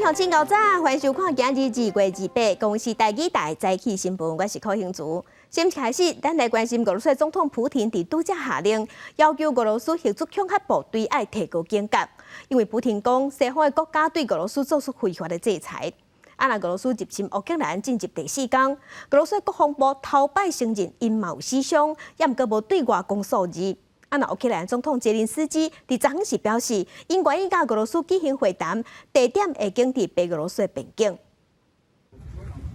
鄉親𠢕早，歡迎收看今日2月28公視台語台早起新聞，我是柯興竹。先開始，咱來關心俄羅斯總統普廷佇拄才下令，要求俄羅斯核子恐嚇部隊愛提高警覺，因為普廷講西方的國家對俄羅斯做出非法的制裁。啊，若俄羅斯入侵烏克蘭進入第四天，俄羅斯國防部頭擺承認𪜶嘛有死傷，也毋過無對外講數字。啊，若烏克蘭總統澤連斯基佇昨昏時表示，𪜶願意佮俄羅斯舉行會談，地點會揀佇白俄羅斯的邊境。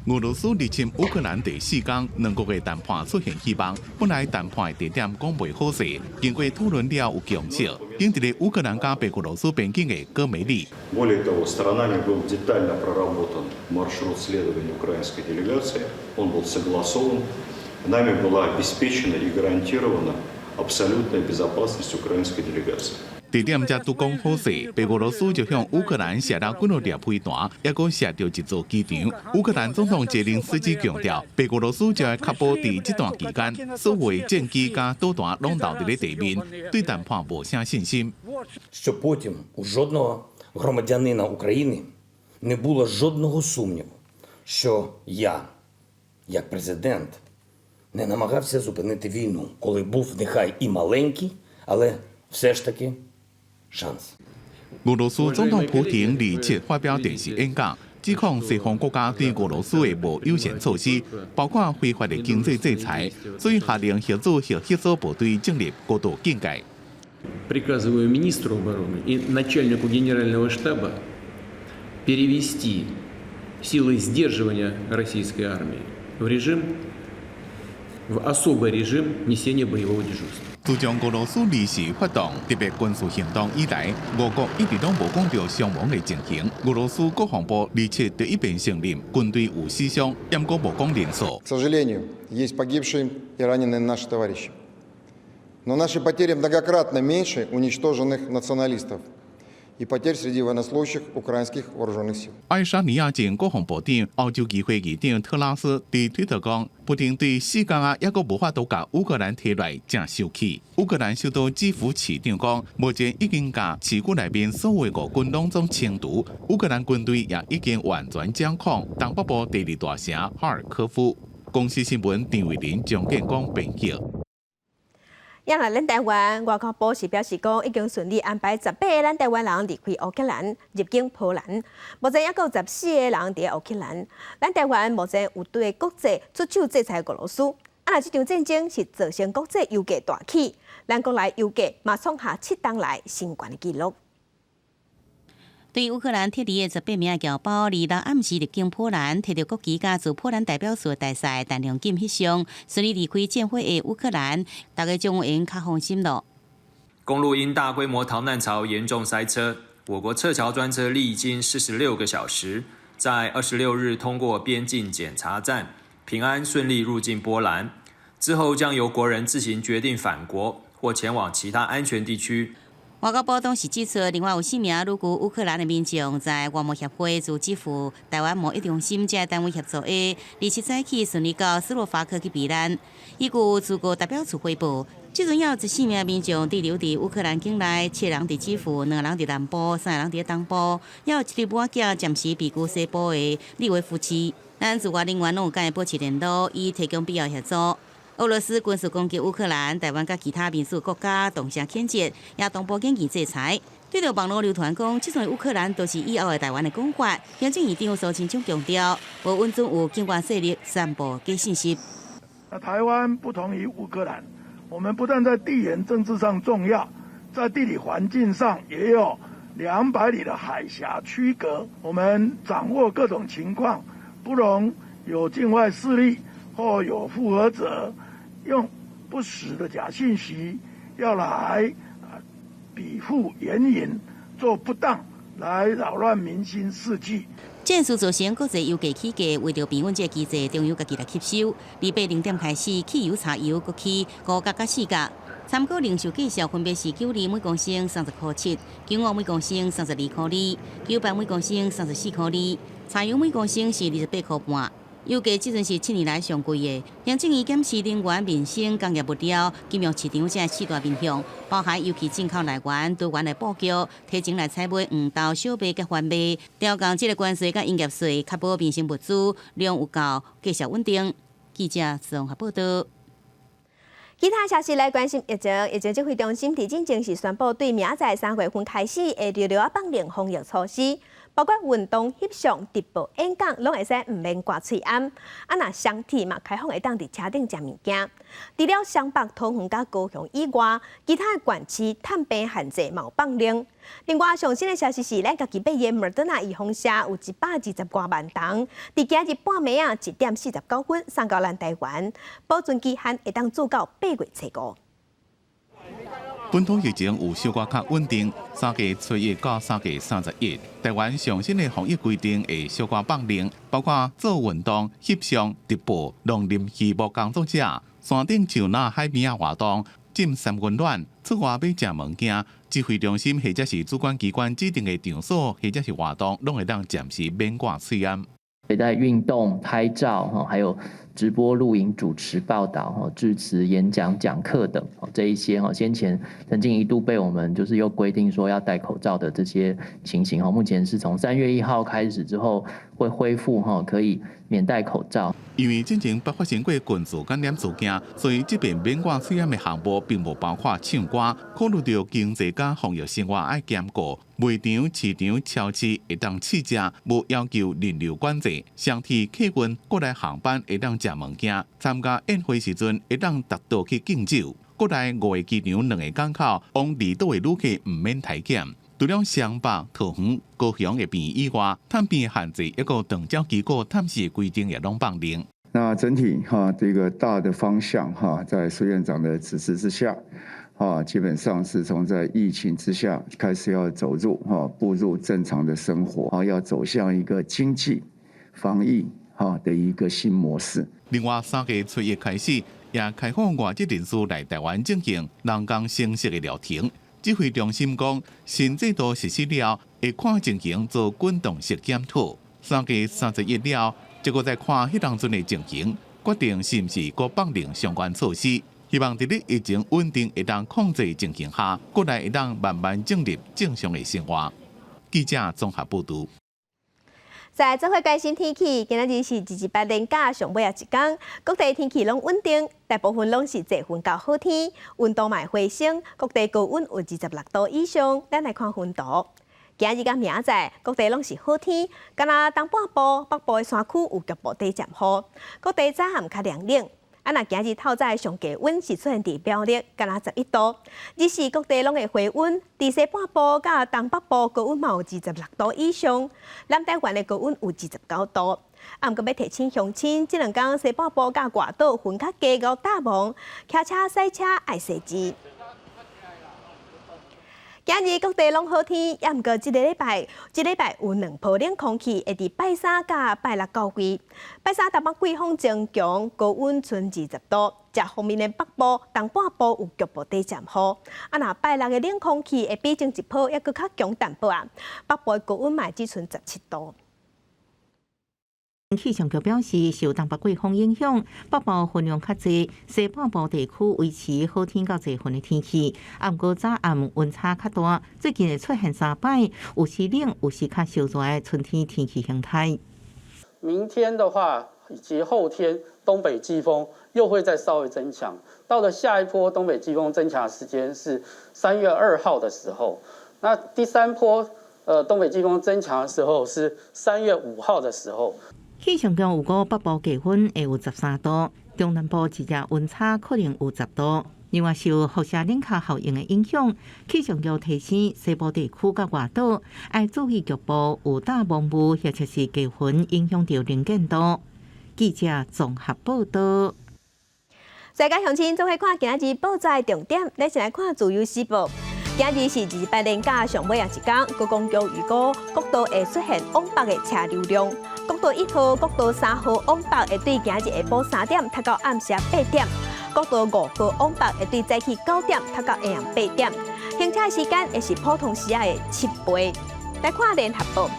俄羅斯入侵烏克蘭第四天，兩國的談判出現希望。本來談判的地點講袂好勢，經過討論了有共識，揀佇咧烏克蘭佮白俄羅斯邊境的戈梅利。 Более того, сторонами был детально проработан маршрут следования украинской делегации. Он был согласован. Нами была обеспечена и гарантирована абсолютная безопасность украинской делегации. 地點才拄講好勢，白俄羅斯就向烏克蘭射了幾若粒飛彈，抑閣射著一座機場。烏克蘭總統澤連斯基強調，白俄羅斯就愛確保佇這段期間，所有戰機佮導彈攏留佇咧地面，對談判無啥信心。 Щоб потім у жодного громадянина України не було жодного сумніву, що я, як президент, не намагався зупинити війну, коли був нехай і маленький, але все ж таки шанс. 俄羅斯總統普廷27發表電視演講，指控西方國家對俄羅斯的無友善措施，包括非法的經濟制裁，所以下令核子核協助部隊進入高度警戒。 Приказываю министру обороны и начальнику генерального штаба перевести силы сдерживания российской армии в особый режим несения боевого дежурства. 自從俄羅斯二時發動特別軍事行動以來，俄國一直攏無講著傷亡的情形。俄羅斯國防部27第一遍承認軍隊有死傷，毋過無講人數。 К сожалению, есть погибшие и раненые наши товарищи. Но наши потери многократно меньше уничтоженных националистов и потерь среди военнослужащих украинских вооруженных сил. 愛沙尼亞前國防部長、歐洲議會議長特拉斯佇推特講，普丁對死工啊，猶閣無法度共烏克蘭提來，誠生氣。烏克蘭首都基輔市長講，目前已經共市區內面所有俄軍攏總清除，烏克蘭軍隊也已經完全掌控東北部第二大城哈爾科夫。公視新聞張慧玲、張建光編輯。也若咱台灣外交部是表示講，已經順利安排18個咱台灣人離開烏克蘭入境波蘭，目前猶閣有14個人佇烏克蘭。咱台灣目前有對國際出手制裁俄羅斯，啊，若這場戰爭是造成國際油價大起，咱國內油價嘛創下7冬來新懸的紀錄。對烏克蘭撤離的18名僑胞，26暗時入境波蘭，提著國旗佮駐波蘭代表處的大使陳良錦翕相，順利離開戰火的烏克蘭，大家總會較放心囉。公路因大規模逃難潮嚴重塞車，我國撤僑專車歷經46個小時，在26日通過邊境檢查站，平安順利入境波蘭。之後將由國人自行決定返國或前往其他安全地區。外交部當時指出，另外有四名旅居烏克蘭的民眾，在外貿協會駐基輔台灣貿易中心這單位協助下，27早起順利到斯洛伐克去避難。依據駐國代表處回報，這陣有14名民眾滯留佇烏克蘭境內，七人佇基輔，兩人佇南部，三個人佇東部，猶有一對母仔暫時避居西部的利維夫市。咱駐外人員攏有共𪜶保持聯絡，以提供必要協助。俄羅斯軍事攻擊烏克蘭，台灣佮其他民主國家同聲譴責，也同步研議制裁。對著網路流傳講，這陣烏克蘭都是以後的台灣的講法，行政院長蘇貞昌強調，無允准有境外勢力散布假信息。那台灣不同於烏克蘭，我們不但在地緣政治上重要，在地理環境上也有200里的海峽區隔。我們掌握各種情況，不容有境外勢力或有附和者用不實的假信息要來比附援引，做不當來擾亂民心士氣。戰事造成國際油價起價，為著平穩這個機制，中油家己來吸收。28零點開始，汽油、柴油閣起5角佮4角。參考零售價數分別是92每公升30塊7，95每公升32塊2，98每公升34塊2，柴油每公升是28塊半。油價這陣是7年來上貴的。行政院檢視能源、民生、工業物料、金融市場這四大面向，包含油氣進口來源、多元的布局，提前來採買黃豆、小麥佮番麥，調降這個關稅佮營業稅，確保民生物資量有夠，繼續穩定。記者綜合報道。其他消息來關心疫情，疫情指揮中心佇進前是宣布，對明仔載3月份開始會陸陸仔放寬防疫措施，包括運動、翕相、直播、演講，攏會使毋免掛喙罨。啊，若雙鐵嘛開放會當佇車頂食物件。除了雙北、桃園佮高雄以外，其他的縣市探病限制嘛有放寬。另外，上新的消息是，咱家己買的莫德納預防射有120外萬筒，佇今日半暝仔1點49分送到咱台灣，保存期限會當做到8月初5。本土疫情有小可較穩定，3月初1到3月31，台灣上新的防疫規定會小可放寬，包括做運動、翕相、直播、農林漁牧工作者、山頂樹林海邊仔活動、浸三溫暖、出外欲食物件、指揮中心或者是主管機關指定的場所或者是活動，攏會當暫時免掛喙罨。在運動、拍照，還有直播、錄影、主持、報道、致辭、演講、講課等，這一些先前曾經一度被我們就是又規定說要戴口罩的這些情形，目前是從3月1號開始之後會恢復，可以免戴口罩。因為之前捌發生過群聚感染事件，所以這遍免掛喙罨的項目並無包括唱歌。考慮到經濟佮防疫生活愛兼顧，賣場、市場、超市會當試食，無要求人流管制。雙鐵客運國內航班會當食物件，參加宴會時陣會當達到去敬酒。國內五个機場兩个港口往離島的旅客毋免體檢。除了雙北、桃園、高雄會變以外，探病限制抑閣長照機構探視的規定也攏放寬。那整體哈，這個大的方向哈，在蘇院長的指示之下，啊，基本上是從在疫情之下開始要走入哈，步入正常的生活，啊，要走向一個經濟防疫哈的一個新模式。另外，3月初1開始，也開放外籍人士來台灣進行人工生殖的療程。指揮中心講，新制度實施了，會看情形做滾動式檢討。3月31了，這閣再看彼當陣的情形，決定是毋是閣放寬相關措施。希望佇咧疫情穩定會當控制情形下，國內會當慢慢進入正常的生活。記者綜合報導。再做伙關心天氣，今仔日是228連假上尾仔一工，各地天氣攏穩定，大部分攏是濟雲到好天，溫度嘛會回升，各地高溫有26度以上。咱來看雲圖，今日佮明仔載，各地攏是好天，敢若東半部、北部的山區有局部短暫雨，各地早暗較涼冷。啊，若今日透早上低溫是出現佇苗栗，敢若11度。日時各地攏會回溫，佇西半部佮東北部高溫嘛有26度以上，南台灣的高溫有29度。啊，毋過欲提醒鄉親，這兩工西半部佮外島雲較濟佮罩霧，騎車駛車愛細緻。今日各地攏好天，猶毋過這个禮拜，這禮拜有兩波冷空氣會佇拜三佮拜六到位。拜三東北季風增強，高溫賰20度，遮方面的北部、東半部有局部短暫雨。啊，若拜六的冷空氣會比前一波猶閣較強淡薄仔，北部的高溫嘛只賰17度。氣象局表示，受東北季風影響，北部雲量較濟，西半部地區維持好天到濟雲的天氣。啊，毋過早暗溫差較大，最近會出現三擺，有時冷，有時較燒熱的春天天氣形態。明天的話，以及後天，東北季風又會再稍微增強。到了下一波東北季風增強的時間是3月2號的時候，那第三波，東北季風增強的時候是3月5號的時候。氣象局預估北部低溫會有13度，中南部一日溫差可能有10度。另外，受輻射冷卻效應的影響，氣象局提醒西部地區佮外島愛注意局部有罩霧霧或者是低雲影響著能見度。記者綜合報道。世界鄉親做伙看今日報紙重點，咱先來看《自由時報》。今日是228連假上尾仔一工，觀光局預估國道會出現往北的車流量。國道1號、國道3號往北會對今日下晡3點塞到暗時8點；國道5號往北會對早起9點塞到下暗8點。行車時間會是普通時仔的7倍。來看聯合報，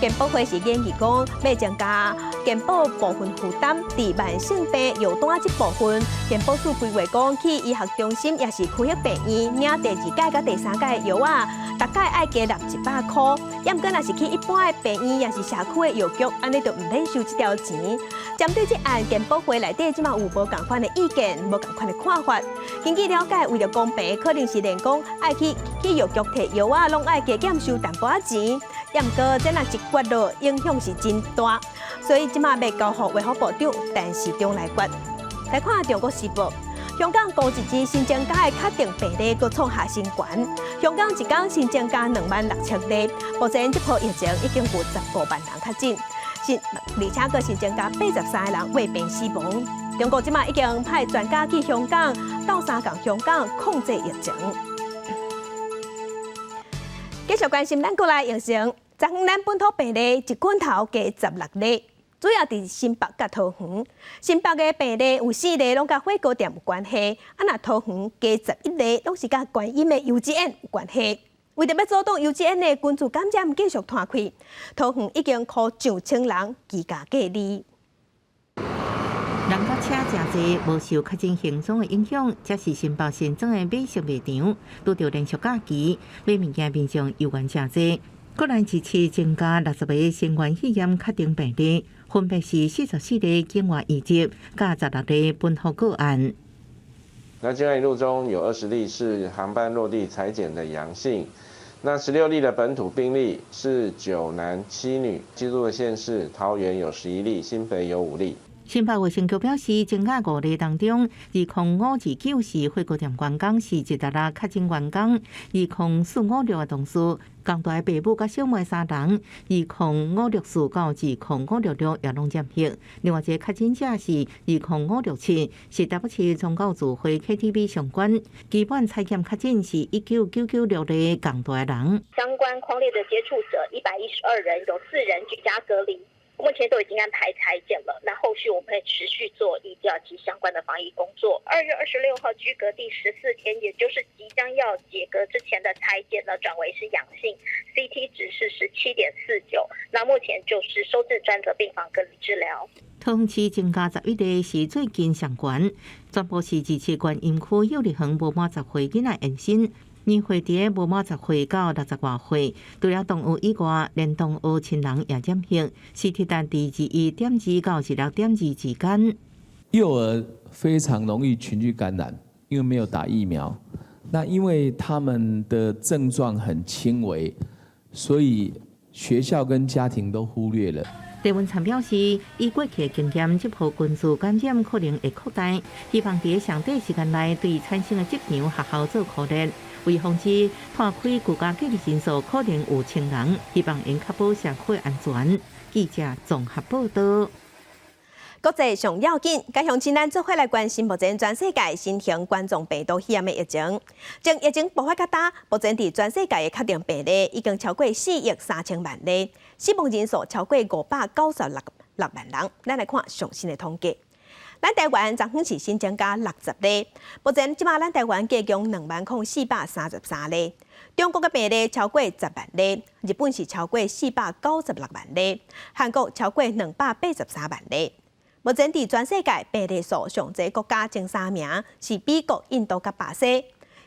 健保會是建議講，欲增加健保部分負擔，佇慢性病藥單這部分，健保署規劃講去醫學中心抑是區域病院領第二改佮第三改的藥仔，逐改愛加納100箍。毋過若是去一般的病院抑是社區的藥局，按呢就毋免收這條錢。針對這案，健保會內底這馬有無仝款的意見，無仝款的看法。根據了解，為著公平，可能是連講愛去藥局提藥仔，攏愛加減收淡薄仔錢。毋過這若一決落，影響是真大，所以這馬欲交予衛福部長陳時中來決。來看中國時報，香港五一二新增加的確診病例閣創下新懸，香港一工新增加26,000例，目前這波疫情已經有15萬人確診，是而且閣新增加83個人患病死亡。中國這馬已經派專家去香港鬥相共香港控制疫情。繼續關心咱國內疫情。昨昏咱本土病例一罐頭加16例，主要佇新北佮桃園。新北的病例有四例攏佮火鍋店有關係，啊若桃園加11例攏是佮觀音的幼稚園有關係。為著欲阻擋幼稚園的群聚感染繼續拖開，桃園已經予上千人居家隔離。人佮車誠濟，無受確診行蹤的影響，這是新北新增的美食賣場，拄著連續假期，買物件民眾猶原誠濟。國內一次增加60個新冠肺炎確診病例，分別是44例境外移入，佮16例本土個案。那境外移入中有20例是航班落地採檢的陽性，那16例的本土病例是9男7女，記錄的縣市桃園有11例，新北有5例。新北衛生局表示，增加五例當中，20529是火鍋店員工，是一六確診員工；20456的同事，共大爸母佮小妹三人；20564到20566也攏染疫。另外一个確診者是20567，是台北市宗教聚會 KTV 相關。基本採檢確診是19996例共大人。相關匡列的接觸者112人，有4人居家隔離。目前都已經安排採檢了，那後續我們會持續做疫調及相關的防疫工作。2月26號居隔第14天，也就是即將要解隔之前的採檢呢，轉為是陽性，CT 值是17.49。那目前就是收治專責病房隔離治療。同期增加11例是最近上懸，全部是支持觀音區幼兒園無滿10歲囡仔延伸。年歲佇無滿10歲到60外歲，除了動物以外，連動物親人也染疫，CT 值佇21.2到26.2之間。幼兒非常容易群聚感染，因為沒有打疫苗。那因為他們的症狀很輕微，所以學校跟家庭都忽略了。鄭文燦表示，以過去的經驗，這波群聚感染可能會擴大，希望佇上短時間內對產生的職場學校做擴力，為防止拖開居家隔離人數可能有千人，希望𪜶確保社區安全。記者綜合報道。國際上要緊，佮鄉親咱做伙來關心目前全世界新型冠狀病毒肺炎的疫情。從疫情爆發到今，目前佇全世界的確診病例已經超過4億3千萬例，死亡人數超過596萬人。咱來看上新的統計。咱台灣昨昏是新增加60例，目前這馬咱台灣計共20,433例。中國的病例超過10萬例，日本是超過496萬例，韓國超過283萬例。目前佇全世界病例數上濟國家前三名是美國、印度佮巴西。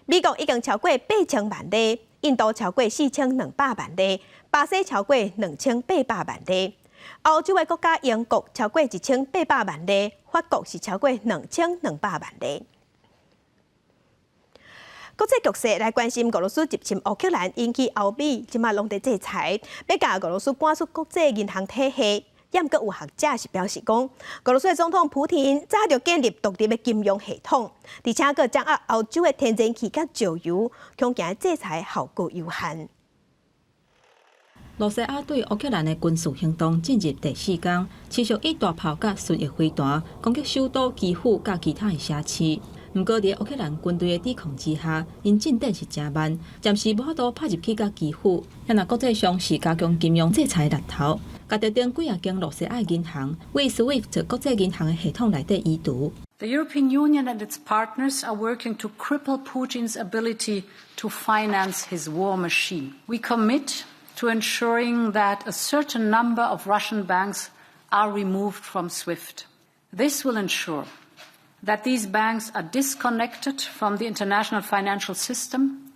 美國已經超過8000萬例，印度超過4200萬例，巴西超過2800萬例。歐洲的國家英國超過1800萬例，法國是超過2200萬例。國際局勢來關心俄羅斯入侵烏克蘭，引起歐美這馬攏佇制裁，欲共俄羅斯趕出國際銀行體系。毋過有學者是表示講，俄羅斯的總統普廷早就建立獨立的金融系統，而且閣掌握歐洲的天然氣佮石油，恐驚制裁效果有限。羅西亞對烏克蘭的軍事行動進入第四天，持續以大炮佮巡弋飛彈攻擊首都基輔佮其他的城市。毋過，佇烏克蘭軍隊的抵抗之下，𪜶進展是誠慢，暫時無法度拍入去到基輔。若國際上是加強金融制裁的力頭，共特定幾仔間羅西亞銀行對 SWIFT 國際銀行的系統內底移除。 The European Union and its partners are working to cripple Putin's ability to finance his war machine. We commit to ensuring that a certain number of Russian banks are removed from SWIFT. This will ensure that these banks are disconnected from the international financial system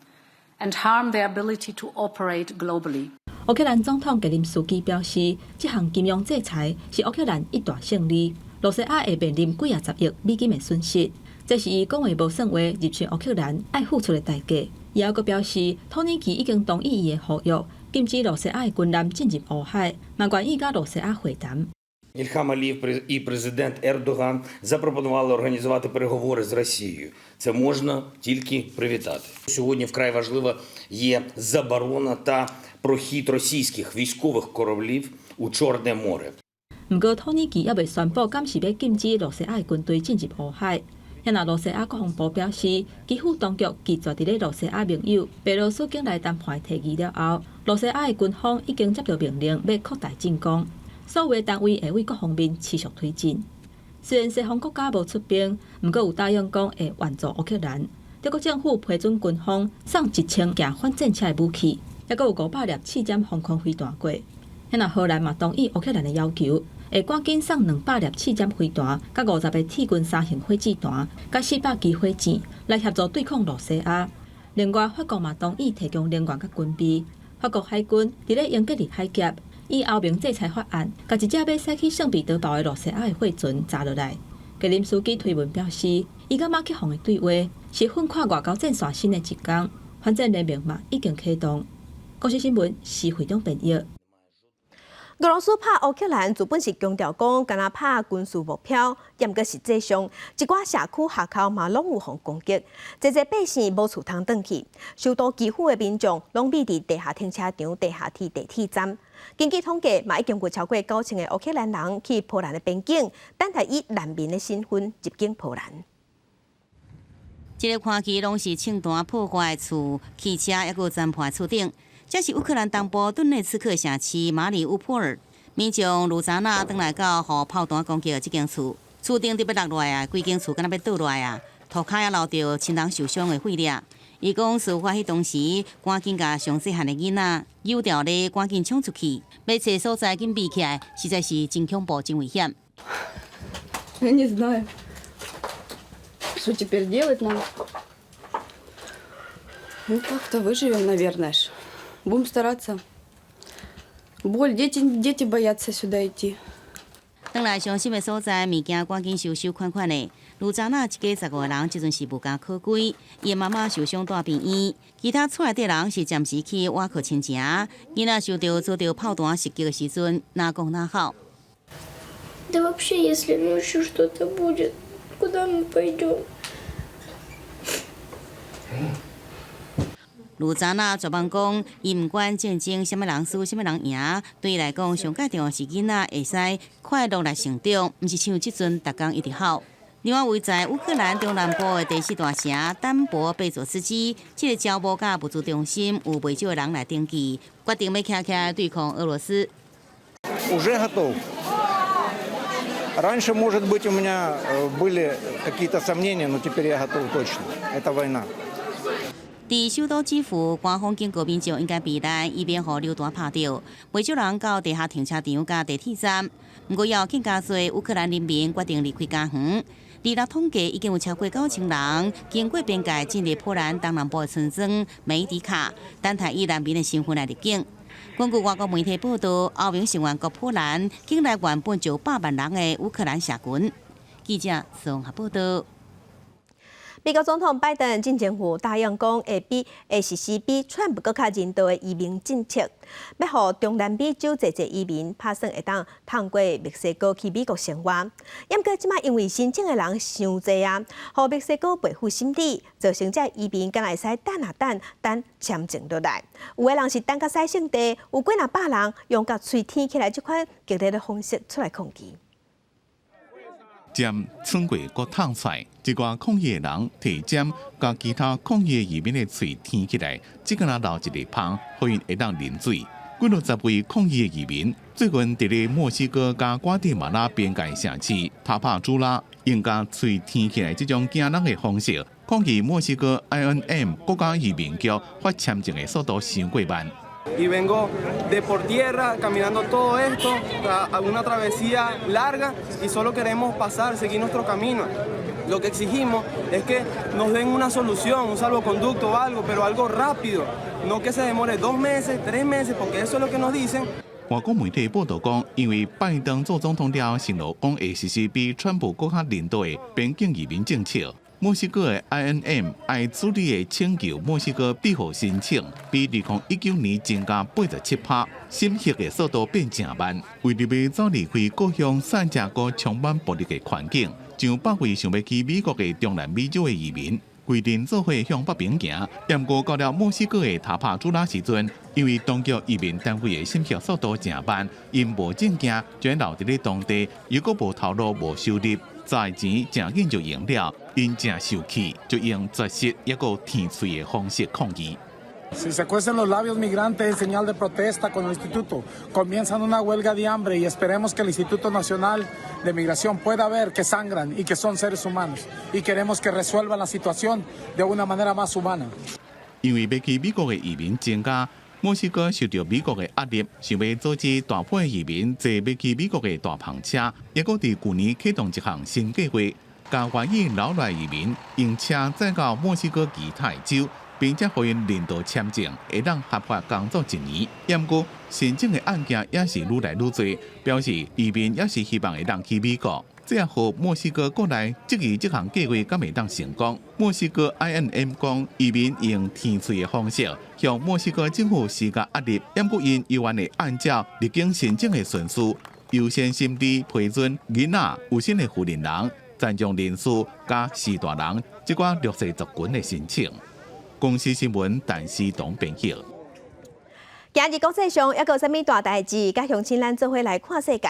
and harm their ability to operate globally. 烏克蘭總統澤連斯基表示，這項金融制裁是烏克蘭一大勝利。羅西亞會面臨幾仔十億美金的損失，這是伊講話無算話入侵烏克蘭愛付出的代價。伊猶閣表示，土耳其已經同意伊的呼籲，禁止羅西亞的軍艦進入烏海，嘛願意佮羅西亞會談。 Ільхам Алієв і президент Ердоган запропонували організувати переговори з Росією. Це можна тільки привітати. Сьогодні вкрай важлива є заборона та прохід російських військових кораблів у Чорне море. 毋過土耳其猶未宣布，敢是欲禁止羅西亞的軍隊進入烏海。遐若羅西亞國防部表示，基輔當局拒絕佇咧羅西亞盟友白羅斯境內談判的提議了後，羅西亞的軍方已經接到命令，欲擴大進攻。所有的單位會對各方面持續推進。雖然西方國家無出兵，毋過有答應講會援助烏克蘭。德國政府批准軍方送1000件反戰車的武器，猶閣有500粒刺針防空飛彈過。遐若荷蘭嘛同意烏克蘭的要求，會趕緊送200粒刺針飛彈，佮50個鐵軍三型火箭彈，佮400支火箭來協助對抗羅西亞。另外，法國嘛同意提供能源佮軍備。法國海軍佇咧英吉利海峽，以歐盟制裁法案，共一隻欲駛去聖彼得堡的羅西亞的貨船砸落來。澤連斯基推文表示，伊佮馬克宏的對話是奮跨外交戰線新的一天，反戰聯盟嘛已經啟動。公視新聞施會長編譯。俄羅斯拍烏克蘭，原本是強調講，敢若拍軍事目標，毋過實際上，一寡社區學校嘛攏有予攻擊，濟濟百姓無厝通轉去，首都基輔的民眾攏避佇地下停車場、地下鐵、地鐵站。根據統計，嘛已經有超過9000個烏克蘭人去波蘭的邊境，等待以難民的身份入境波蘭。這个看起攏是銃彈破壞厝、汽車，抑閣有殘破厝頂。這是烏克蘭東部頓涅茨克城市馬里烏波爾，民眾盧扎娜轉來到予炮彈攻擊的這間厝，厝頂都欲落落來啊，規間厝敢若欲倒落來啊，塗跤也留著親人受傷的血跡。伊講事發彼當時，趕緊共上細漢的囡仔搝牢咧，趕緊衝出去，欲揣所在緊避起來，實在是真恐怖、真危險。 Я не знаю, что теперь делать нам. Ну, как-то выживем, наверное. Ж. Будем стараться. Боль, дети, дети боятся сюда идти. 轉來傷心的所在，物件趕緊收收款款的。盧扎娜一家15個人，這陣是無家可歸。伊的媽媽受傷蹛病院，其他厝內底人是暫時去倚靠親情。囡仔受著遭著炮彈襲擊的時陣，哪講哪哭。 Да вообще, если ночью что-то будет, куда мы пойдем? 盧扎娜絕望講，伊毋管戰爭，啥物人輸，啥物人贏，對伊來講，上蓋重要是囡仔會使快樂來成長，毋是像這陣逐工一直哭。另外，位在烏克蘭中南部的第四大城丹波貝佐斯基，這个招募佮物資中心有袂少的人來登記，決定欲徛起來對抗俄羅斯。 Уже готов. Раньше, может быть, у меня были какие-то сомнения, но теперь я готов точно. Это война. 佇首都基輔，官方警告民眾應該避難，以免予榴彈拍著。袂少人到地下停車場佮地鐵站。毋過，有更加濟烏克蘭人民決定離開家園。二六統計已經有超過9000人經過邊界進入波蘭東南部的村莊梅迪卡，等待以難民的身份來入境。根據外國媒體報道，歐盟成員國波蘭境內原本就100萬人的烏克蘭社群。記者綜合報道。美國總統拜登進前有答應講，會實施比川普閣較人道的移民政策，欲予中南美洲濟濟移民拍算會當通過墨西哥去美國生活。毋過這擺因為申請的人傷濟啊，予墨西哥袂赴心理，造成這移民敢若會使等啊等，等簽證落來。有的人是等甲駛聖地，有幾若百人用共喙舔起來這款激烈的方式出來抗議。針穿過閣淌出來，一寡抗議的人提針共其他抗議移民的喙舔起來，這敢若留一个縫，予𪜶會當啉水。幾落十位抗議的移民最近佇咧墨西哥佮瓜地馬拉邊界城市塔帕朱拉，用共喙舔起來這種驚人的方式抗議墨西哥 INM 國家移民局發簽證的速度傷過慢。Y vengo de por tierra caminando todo esto, una travesía larga y solo queremos pasar, seguir nuestro camino. Lo que exigimos es que nos den una solución, un salvoconducto o algo, pero algo rápido, no que se demore 2 meses, 3 meses, porque eso es lo que nos dicen. 外國媒體報道講，因為拜登做總統了後，承諾講會實施比川普閣較人道的邊境移民政策。墨西哥的 INM 愛處理的請求墨西哥庇護申請，比2019年增加87%，審核的速度變誠慢。為著欲走離開故鄉聖地亞哥充滿暴力的環境，上百位想欲去美國的中南美洲的移民，規陣做伙向北邊行。毋過到了墨西哥的塔帕朱拉時陣，因為當局移民單位的審核速度誠慢，𪜶無證件，就留佇咧當地，又閣無頭路、無收入，在錢誠緊就用了，𪜶誠受氣，就用絕食抑閣舔喙的方式抗議。 Si se cuecen los labios migrantes en señal de protesta con el instituto, comienzan una huelga de hambre y esperemos que el Instituto Nacional de Migración pueda ver que sangran y que son seres humanos y queremos que resuelvan la situación de una manera más humana. 因為欲去美國的移民增加，墨西哥受著美國的壓力，想欲阻止大批移民坐欲去美國的大篷車，抑閣佇舊年啟動一項新計劃，共願意留來移民用車載到墨西哥其他州。並且予𪜶人道簽證，會當合法工作一年。毋過申請的案件也是愈來愈濟，表示移民也是希望會當去美國。這也予墨西哥國內質疑這項計劃敢會當成功。墨西哥 INM 講，移民用舔喙的方式向墨西哥政府施加壓力，毋過𪜶猶原會按照入境申請的順序，優先審理批准囡仔、有身的婦人、殘障人士佮序大人這寡弱勢族群的申請。公視新聞，陳思東編譯。今日國際上猶閣有啥物大代誌，佮鄉親咱做伙來看世界。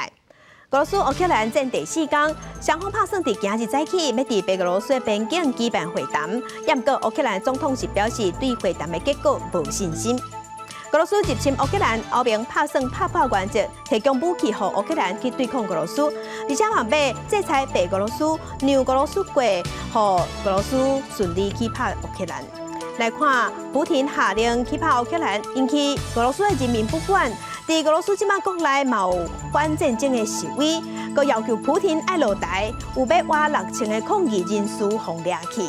俄羅斯烏克蘭戰第四工，雙方拍算佇今日早起欲佇白俄羅斯邊境舉辦會談，毋過烏克蘭總統是表示對會談的結果無信心。俄羅斯入侵烏克蘭，歐盟拍算拍破原則，提供武器予烏克蘭去對抗俄羅斯，而且嘛欲制裁白俄羅斯，讓俄羅斯過，予俄羅斯順利去拍烏克蘭。來看，普廷下令去拍烏克蘭，引起俄羅斯的人民不滿。佇俄羅斯這馬國內嘛有反戰爭的示威，閣要求普廷愛落台，有欲倚6000个抗議人士予掠去。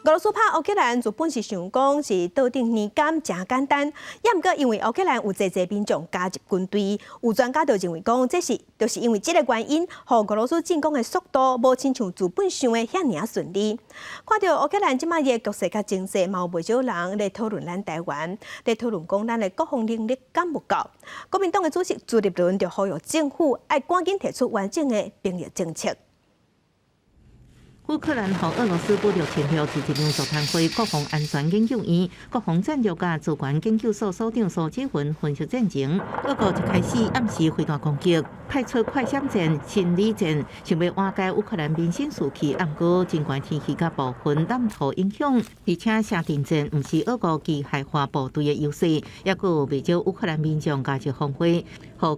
俄羅斯拍烏克蘭，原本是想講是桌頂年柑誠簡單，也毋過因為烏克蘭有濟濟民眾加入軍隊，有專家就認為講，這是就是因為這个原因，予俄羅斯進攻的速度無親像原本想的遐爾仔順利。看著烏克蘭這馬的局勢佮情勢，嘛有袂少人咧討論咱台灣，咧討論講咱的國防能力敢有夠。國民黨的主席朱立倫就呼籲政府愛趕緊提出完整的兵役政策。烏克蘭予俄羅斯武力侵略，佇一場座談會，國防安全研究院、國防戰略佮資源研究所所長蘇志雲分析戰情。俄國一開始暗時飛彈攻擊，派出快閃戰、心理戰，想欲瓦解烏克蘭民心士氣。毋過，盡管天氣佮部分藍土影響，而且城鎮戰毋是俄國機械化部隊的優勢，抑閣有袂少烏克蘭民眾加入防衛，予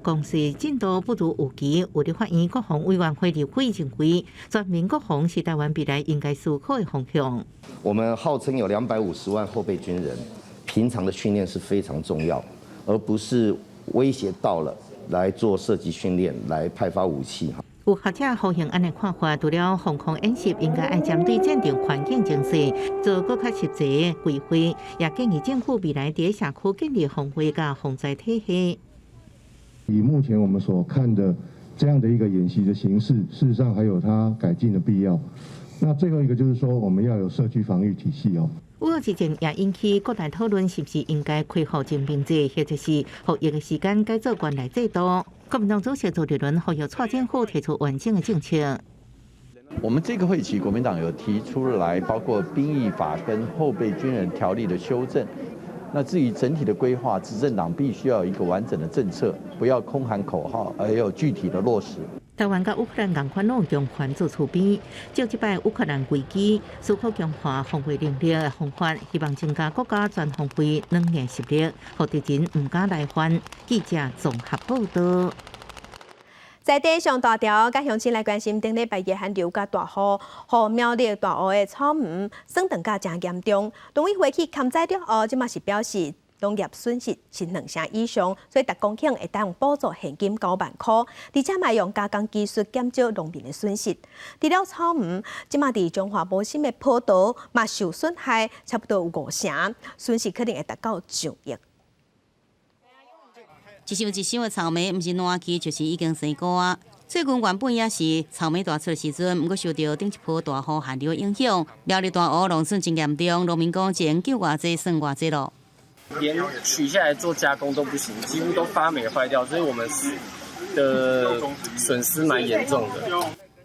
攻勢進度不如預期。有立法院國防委員會立委認為，全民國防是台灣未來應該思考的方向。我們號稱有250萬後備軍人，平常的訓練是非常重要，而不是威脅到了來做射擊訓練，來派發武器。有學者呼應按呢看法，除了防空演習，應該愛針對戰場環境情勢做閣較實際的規劃，也建議政府未來佇社區建立防衛佮防災體系。以目前我們所看的這樣的一個演習的形式，事實上還有它改進的必要。那最後一個就是說，我們要有社區防禦體系哦。烏俄之戰也引起國內討論，是毋是應該恢復徵兵制，或者是服役的時間改做原來制度？國民黨主席朱立倫呼籲蔡政府提出完整的政策。我們這個會期，國民黨有提出來，包括兵役法跟後備軍人條例的修正。那至於整體的規劃，執政黨必須要有一個完整的政策，不要空喊口號，而要有具體的落實。台灣佮烏克蘭仝款攏強權做厝邊，藉這擺烏克蘭危機，思考強化防衛能力的方法，希望增加國家全方位軟硬實力，予敵人毋敢來犯。記者綜合報導。在地上大條，佮鄉親來關心頂禮拜日寒流佮大雨，予苗栗大湖的草莓損斷甲誠嚴重。農委會去勘災了後，這馬是表示農業損失是兩成以上，所以逐公頃會當補助現金9萬箍，而且嘛用加工技術減少農民的損失。除了草莓，這馬佇彰化埔心的葡萄嘛受損害，差不多有五成，損失可能會達到上億。一箱一箱的草莓，毋是爛去，就是已經生菇啊。最近原本也是草莓大出的時陣，毋過受著頂一波大雨寒流的影響，苗栗大湖農損真嚴重，農民講這救偌濟算偌濟咯。連取下來做加工都不行，幾乎都發霉壞掉，所以我們的損失蠻嚴重的。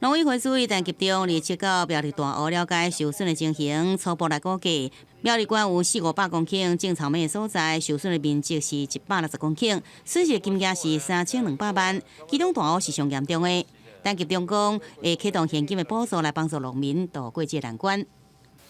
農委會主委陳吉仲27到苗栗大湖了解受損的情形，初步來估計，苗栗縣有四五百公頃種草莓的所在，受損的面積是160公頃，損失金額是3200萬。其中大湖是上嚴重的。陳吉仲講，會啟動現金的補助來幫助農民渡過這個難關，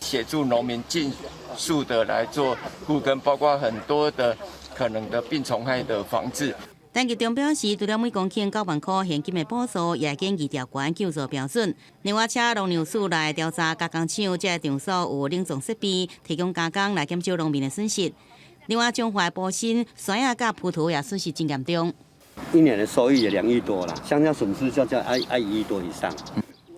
協助農民盡速的來做復耕，包括很多的可能的病蟲害的防治。陳吉仲表示，除了每公頃9萬箍現金的補助，也建議調懸救助標準。另外，請農糧署來調查加工廠，這個場所有冷藏設備，提供加工來減少農民的損失。另外，彰化埔心酸仔佮葡萄也損失真嚴重。一年的收益也2億多啦，香蕉損失就叫愛1億多以上。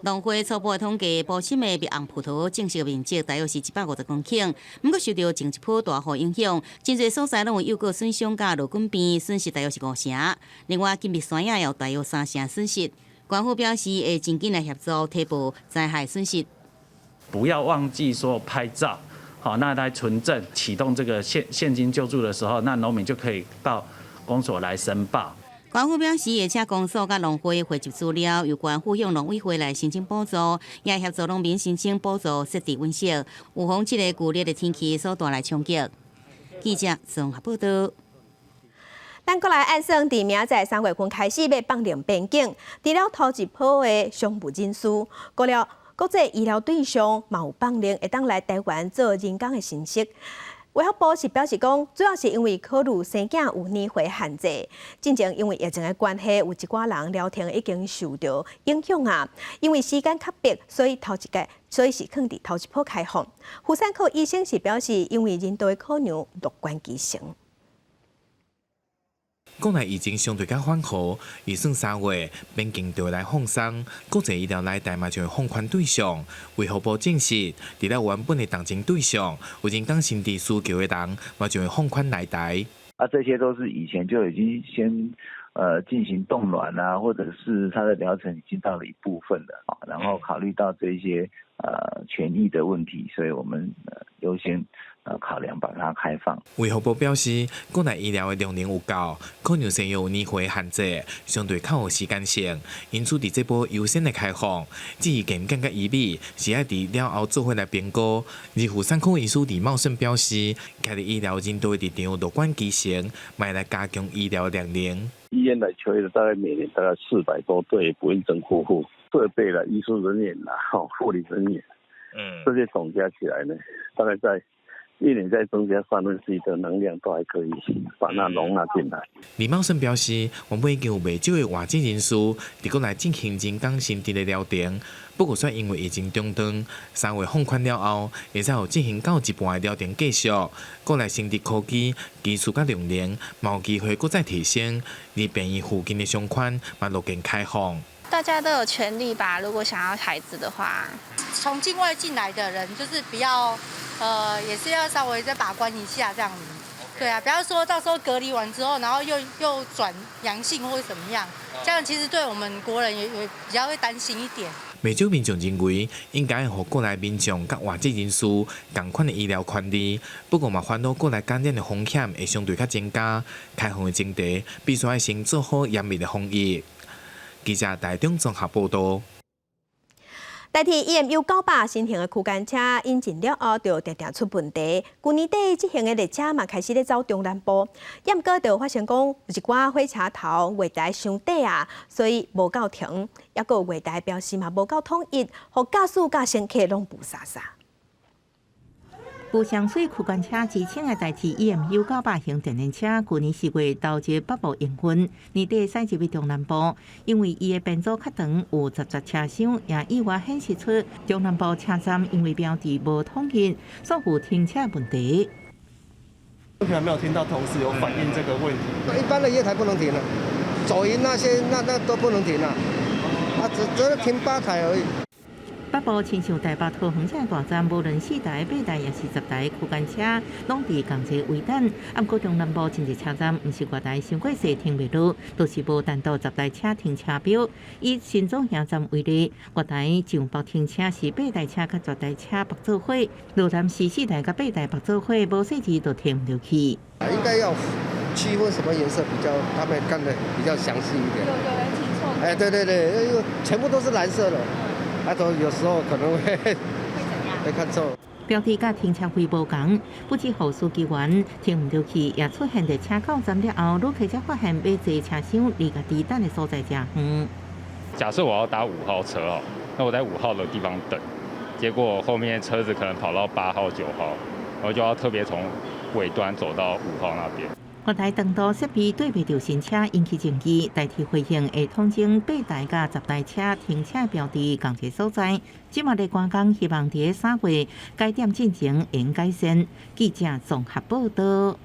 農會初步統計，埔心的蜜紅葡萄種植面積大約是150公頃，毋過受著前一波大雨影響，真濟所在攏有幼果損傷佮落滾病，損失大約是五成。另外，金蜜酸仔也有大約三成損失。縣府表示會盡緊來協助提報災害損失。不要忘記說拍照，好，那來存證，啟動這個現金救助的時候，那農民就可以到公所來申報。縣府表示，會請公所佮農會匯集資料，由縣府向農委會來申請補助，也協助農民申請補助設置溫室，預防這個劇烈的天氣所帶來衝擊。記者綜合報道。咱閣來按算，佇明仔載3月份開始欲放令邊境，除了頭一波的商務人士，過了國際醫療對象嘛有放令會當來台灣做人工的生殖。衛福部是表示講，主要是因為考慮生囝有年歲限制，進前因為疫情的關係，有一寡人療程已經受著影響啊。因為時間較迫，所以頭一屆，所以是囥佇頭一波開放。婦產科醫生是表示，因為人道的考量，樂觀其成。國內疫情相對較緩和，預算3月邊境就會來放鬆，國際醫療來台嘛就會放寬對象。衛福部證實，除了原本的同情對象，有人工生殖需求的人，嘛就會放寬來台。啊，這些都是以前就已經先進行凍卵啊，或者是他的療程已經到了一部分了啊，然後考慮到這些權益的問題，所以我們優先考量把它開放。衛福部表示，國內醫療的量能有夠，可能生育有年歲限制，相對較有時間性，因此佇這波優先的開放。至於健毋健較醫美，是愛佇了後做伙來評估。而婦產科醫師李茂盛表示，徛佇醫療人道的立場樂觀其成，嘛來加強醫療量能。醫院來求醫的大概每年大概400多對不孕症夫婦，設備啦、醫術人員啦、哈護理人員，這些總加起來呢，大概在一年再增加1/3的能量，都還可以把它容納進來。李茂盛表示，原本已經有袂少的外籍人士佇國內進行人工生殖的療程，不過煞因為疫情中斷，3月放寬了後，會使有進行到一半的療程繼續。國內生殖科技技術佮量能，嘛有機會閣再提升。而病院附近的商圈嘛陸續開放。大家都有權利吧？如果想要孩子的話，從境外進來的人就是比較，也是要稍微再把關一下這樣子。對啊，不要說到時候隔離完之後，然後又轉陽性或者怎麼樣，這樣其實對我們國人也比較會擔心一點。袂少民眾認為，應該予國內民眾佮外籍人士仝款的醫療權利，不過嘛煩惱國內感染的風險會相對較增加。開放的前提，必須愛先做好嚴密的防疫。記者台中綜合報道。台鐵 EMU 900新型的區間車引進了後，就定定出問題。舊年底這型的列車嘛開始咧走中南部，毋過就發現講有一寡火車頭月台傷短啊，所以無夠停，抑閣有月台標識嘛無夠統一，予駕駛佮乘客攏霧煞煞。無雙水區間車之稱的台鐵 EMU 900型電聯車，舊年4月投入北部營運，年底駛入去中南部，因為伊的編組較長，有10節車廂，也意外顯示出中南部車站因為標誌無統一，所有停車問題。目前沒有聽到同事有反映這個問題。一般的月台不能停了，左營那些那都不能停了，啊，只停8台而已。北部親像台北桃園這大站，無論4台、8台抑是10台區間車，攏佇仝一個位等。啊，毋過中南部真濟車站，毋是月台傷過濟停袂落，就是無單獨10台車停車標。以新總營站為例，月台上北停車是8台車佮10台車綁做伙，落南是4台佮8台綁做伙，無細緻就停毋著去。應該要區分什麼顏色比較，他們看得比較詳細一點。有人停錯。哎，對對對，因為全部都是藍色的。啊，都有時候可能會會看錯。標誌佮停車位無仝，不止予司機員停毋著去，也出現佇車到站了後，旅客才發現欲坐車廂離家己等的所在誠遠。假設我要搭5號車哦，那我在5號的地方等，結果後面車子可能跑到8號、9號，我就要特別從尾端走到5號那邊。月台長途設備對袂著新車引起爭議，台鐵回應會統整8台佮10台車停車標誌仝一個所在。這馬咧趕工，希望佇3月改點進前會改善。記者綜合報道。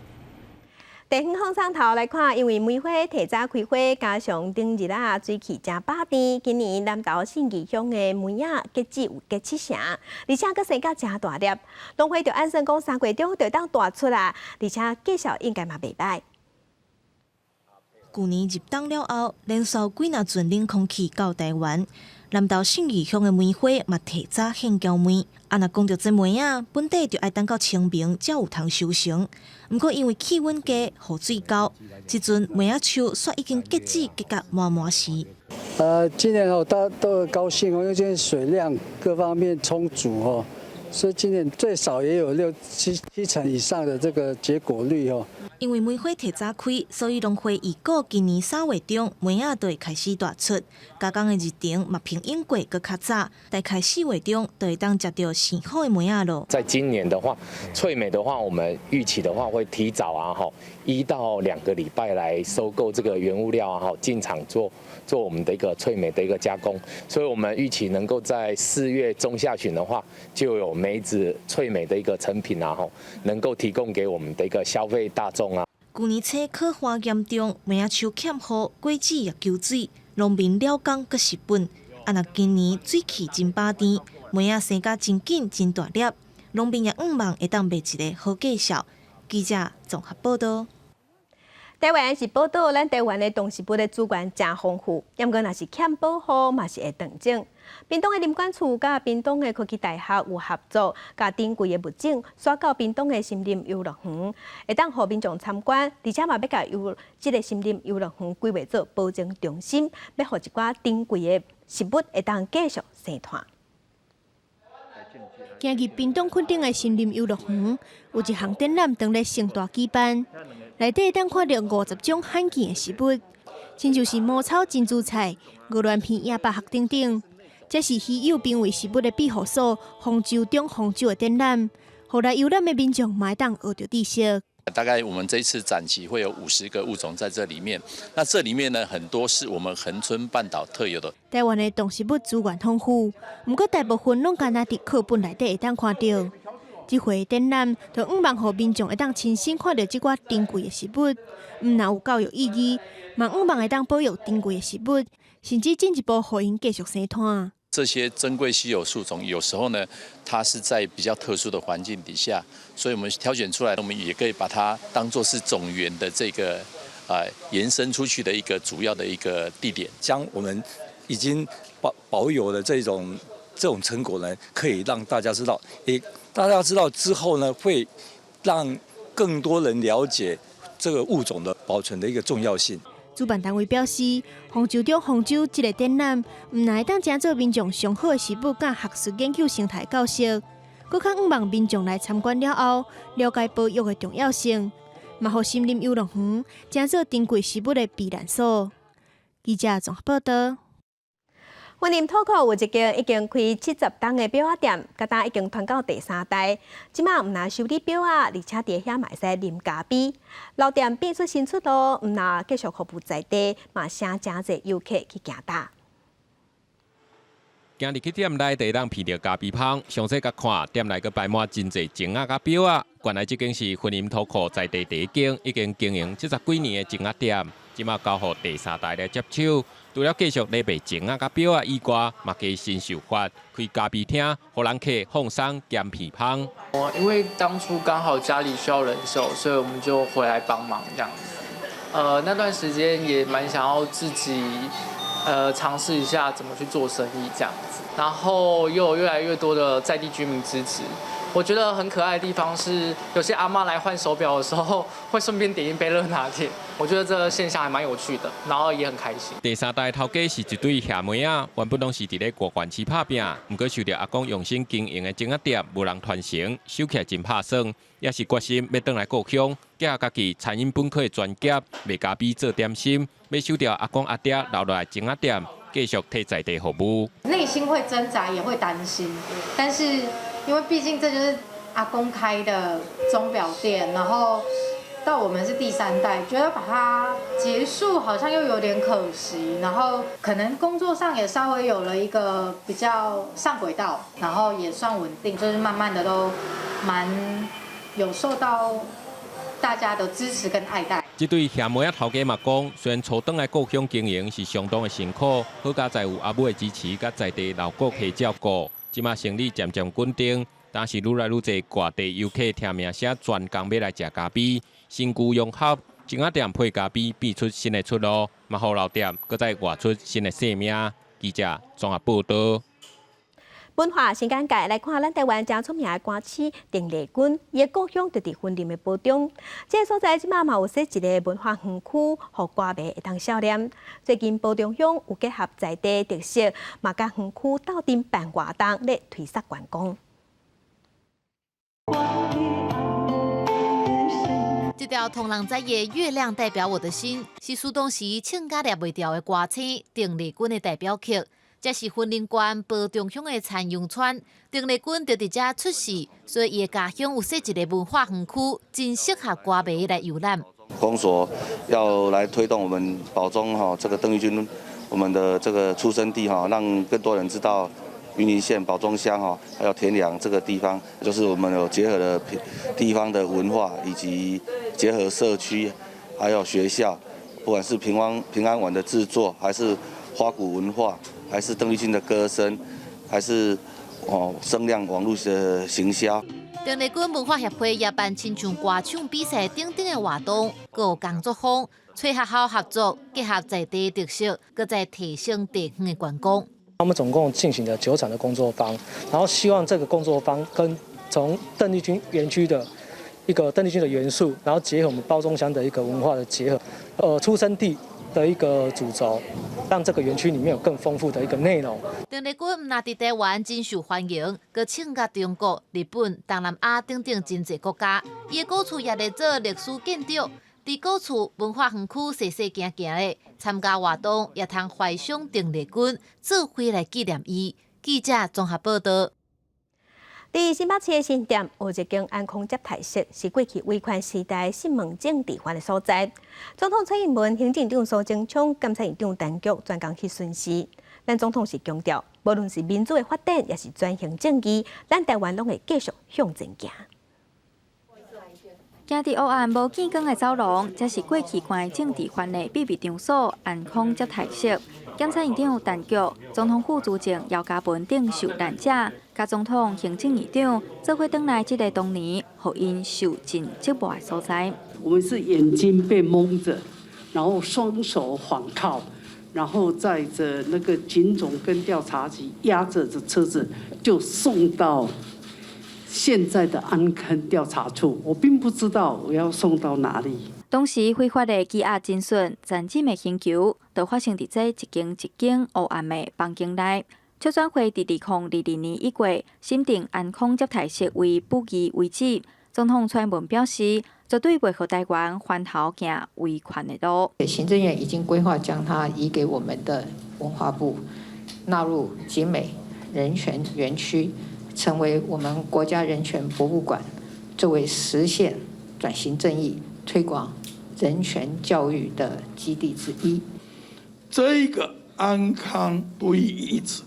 地方放送頭來看，因為梅花提早開花，加上頂日啊水氣誠飽甜，今年南投信義鄉的梅仔結籽有結七成，而且閣生甲誠大粒。農會就按算講3月中就當大出啦，而且績效應該嘛袂䆀。舊年入冬了後，連續幾若陣冷空氣到台灣，南投信義鄉的梅花嘛提早現嬌梅。啊，若講著這梅仔，本底就愛等到清明才有通收成。毋過因為氣溫低、雨水夠，這陣梅仔樹煞已經結籽結甲滿滿是。今年哦，大家都很高興哦，因為今年水量各方面充足哦，所以今年最少也有六七七成以上的這個結果率哦。因為梅花提早開，所以農會預估今年3月中梅仔就會開始大出，加工的日程嘛比往過閣較早，大概4月中就會當食著上好的梅仔囉。在今年的話，脆梅的話，我們預期的話會提早啊，吼1到2個禮拜來收購這個原物料啊，吼進場做我們的一個脆梅的一個加工，所以我們預期能夠在4月中下旬的話，就有梅子脆梅的一個成品啊，吼能夠提供給我們的一個消費大眾。舊年青稞旱嚴重，梅仔樹欠雨，果子也求水，農民了工閣蝕本。啊，若今年水氣真飽甜，梅仔生甲真緊真大粒，農民也向望會當賣一個好價數。記者綜合報道。台灣是寶島，咱台灣的動植物的資源誠豐富，毋過若是欠保護，嘛是會斷種。屏東的林管處佮屏東的科技大學有合作，共珍貴的物種徙到屏東的森林遊樂園，會當予民眾參觀，而且嘛欲共遊這个森林遊樂園規劃做保種中心，欲予一寡珍貴的植物會當繼續生湠。行入屏東墾丁的森林遊樂園，有一項展覽當咧盛大舉辦，內底會當看著50種罕見的植物，親像是茅草珍珠菜、鵝鑾鼻野百合等等。這是稀有瀕危植物的庇護所——豐洲中豐洲的展覽，予來遊覽的民眾嘛會當學著知識。大概我們這次展期會有50個物種在這裡面，那這裡面呢，很多是我們恆春半島特有的。台灣的動植物資源豐富，毋過大部分攏干焦佇課本內底會當看著。這回展覽就向望予民眾會當親身看著這寡珍貴的植物，毋但有教育意義，嘛向望會當保育珍貴的植物，甚至進一步予𪜶繼續生湠。這些珍貴稀有樹種，有時候呢，它是在比較特殊的環境底下，所以我們挑選出來，我們也可以把它當作是種源的這個延伸出去的一個主要的一個地點。將我們已經保有的這種成果呢，可以讓大家知道，也大家知道之後呢，會讓更多人了解這個物種的保存的一個重要性。主辦單位表示，豐洲中豐洲這个展覽，毋但會當成做民眾上好的食物佮學術研究生態教學，閣較向望民眾來參觀了後，了解保育的重要性，嘛予森林遊樂園成做珍貴植物的避難所。記者綜合報道。雲林土庫有一間已經開70冬的錶仔店，佮今已經傳到第三代。這馬毋但修理錶仔，而且佇遐嘛會使啉咖啡。老店變出新出路，毋但繼續服務在地，嘛吸誠濟遊客去行搭。行入去店內，就會當聞著咖啡香。詳細共看，店內閣擺滿真濟鐘仔佮錶仔。原來這間是雲林土庫在地第一間已經經營70幾年的鐘仔店，這馬交予第三代來接手。除了繼續咧賣鐘仔佮錶仔以外，嘛加新手法開咖啡廳，予人客放鬆兼鼻香。因為當初剛好家裡需要人手，所以我們就回來幫忙這樣子。那段時間也蠻想要自己嘗試一下怎麼去做生意這樣子，然後又有越來越多的在地居民支持。我覺得很可愛的地方是，有些阿嬤來換手錶的時候，會順便點一杯熱拿鐵。我覺得這個現象還蠻有趣的，然後也很開心。第三代頭家是一對兄妹仔，原本攏是佇咧外縣市拍拚，毋過受著阿公用心經營的鐘仔店無人傳承，守起來真拍算，也是決心欲轉來故鄉，結合家己餐飲本科的專業，賣咖啡做點心，欲守著阿公阿爹留落來鐘仔店，繼續替在地服務。內心會掙扎，也會擔心，但是因為畢竟這就是阿公開的鐘錶店，然後到我們是第三代，覺得把它結束好像又有點可惜，然後可能工作上也稍微有了一個比較上軌道，然後也算穩定，就是慢慢的都蠻有受到大家的支持跟愛戴。這對兄妹仔頭家嘛講，雖然初轉來故鄉經營是相當的辛苦，好佳哉有阿母的支持，佮在地老顧客照顧，這馬生意漸漸穩定。但是愈來愈濟外地遊客聽名聲，專工欲來食咖啡，新舊融合，鐘仔店配咖啡變出新的出路，嘛予老店閣再活出新的生命。記者綜合報道。文化新簡介來看，咱台灣誠出名的歌星鄧麗君，伊的故鄉就佇雲林的褒忠。這个所在這馬嘛有設一个文化園區，予歌迷會當數念。最近褒忠鄉有結合在地特色，嘛佮園區鬥陣辦活動咧推捒觀光。這條通人知的《月亮代表我的心》是蘇東時唱甲掠袂牢的歌星鄧麗君的代表曲。這是雲林縣褒忠鄉的田榮村，鄧麗君就佇遮出世，所以伊的家鄉有設一个文化園區，真適合歌迷來遊覽。公所要來推動我們褒忠哈這個鄧麗君，我們的這個出生地哈，讓更多人知道雲林縣褒忠鄉哈，還有田寮這個地方，就是我們有結合了地方的文化，以及結合社區，還有學校，不管是平安碗的製作，還是花鼓文化。還是鄧麗君的歌聲，還是哦聲量網路的行銷。鄧麗君文化協會也辦親像歌唱比賽等等的活動，閣有工作坊，揣學校合作，結合在地特色，閣再提升地方的觀光。我們總共進行了9場的工作坊，然後希望這個工作坊跟從鄧麗君園區的一個鄧麗君的元素，然後結合我們褒忠鄉的一個文化的結合，出生地的一個主軸，讓這個園區裡面有更豐富的一個內容。鄧麗君毋但佇台灣真受歡迎，閣唱甲中國、日本、東南亞等等真濟國家。伊的古厝也咧做歷史建築，佇古厝文化園區踅踅行行的，參加活動也通懷想鄧麗君，做伙來紀念伊。記者綜合報道。佇新北市的新店有一間安康接待室，是過去威權時代審問政治犯的所在。總統蔡英文、行政長蘇貞昌、監察院長陳菊專工去巡視。咱總統是強調，無論是民主的發展，抑是轉型正義，咱台灣攏會繼續向前行。行佇黑暗無見光的走廊，這是過去關政治犯的秘密場所——安康接待室。監察院長陳菊、總統府資政姚嘉文等受難者，佮總統、行政院長做伙轉來這个當年，予𪜶受盡折磨的所在。我們是眼睛被蒙著，然後雙手反銬，然後載著那個警總跟調查局押著的車子，就送到現在的安康調查處。我並不知道我要送到哪裡。當時非法的羈押偵訊、殘忍的刑求，都發生佇這一間一間黑暗的房間內。促轉會佇2022年1月審定安康接待室為不義遺址。總統蔡英文表示，絕對袂予台灣翻頭行威權的路。行政院已經規劃將它移給我們的文化部，納入景美人權園區，成為我們國家人權博物館，作為實現轉型正義、推廣人權教育的基地之一。這個安康都邑遺址，